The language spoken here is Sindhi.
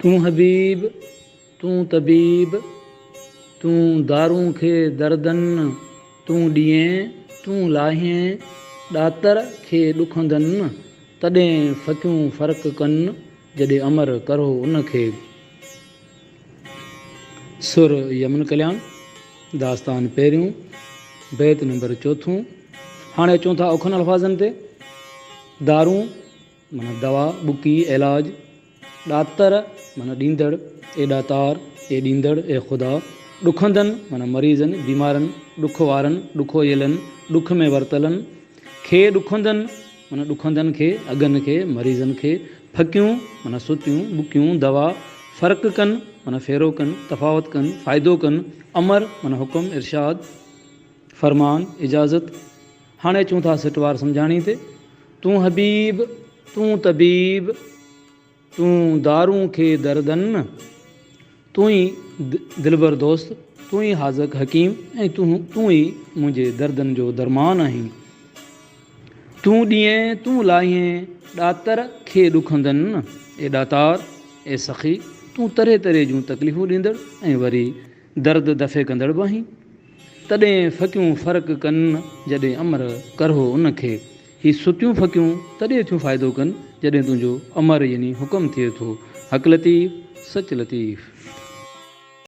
تون حبيب، تون طبيب، تون دارون کي دردن، تون ڏيين، تون لاهين، ڏاتر کي ڏکندن، تڏهن ڦڪيون فرق ڪن، جڏهن امر ڪرهو ان کي. سر يمن ڪلياڻ، داستان پهريون، بيت نمبر چوٿون. هاڻي اچون ٿا اوکن الفاظن تي. دارون معنيٰ دوا، ٻڪي، علاج. ڏاتر معنيٰ ڏيندڙ، اي ڏاتار، اي ڏيندڙ، اي خدا. ڏکندن معنيٰ مريضن، بيمارن، ڏک وارن، ڏکويلن، ڏک ۾ ورتلن کي ڏکندن معنيٰ ڏکندن کي، اگهن کي، مريضن کي. ڦڪيون معنيٰ ستيون، ٻڪيون، دوا. فرق ڪن معنيٰ ڦيرو ڪن، تفاوت ڪن، فائدو ڪن. امر معنيٰ حڪم، ارشاد، فرمان، اجازت. هاڻي اچون ٿا سٽوار سمجهاڻي تي. تون حبيب، تون طبيب، تون دارون کي دردن، تون ئي دلبر دوست، تون ئي حاذق حڪيم ۽ تون ئي منهنجي دردن جو درمان آهين. تون ڏيين، تون لاهين، ڏاتر کي ڏکندن، اي ڏاتار، اي سخي، تون طرح طرح جون تڪليفون ڏيندڙ ۽ وري درد دفع ڪندڙ به آهين. تڏهن ڦڪيون فرق ڪن، جڏهن امر ڪرهو ان کي. هي ستيون ڦڪيون تڏهن ٿيون فائدو ڪن، جڏهن تنهنجو امر يعني حڪم ٿئي ٿو. حق لطيف، سچ لطيف.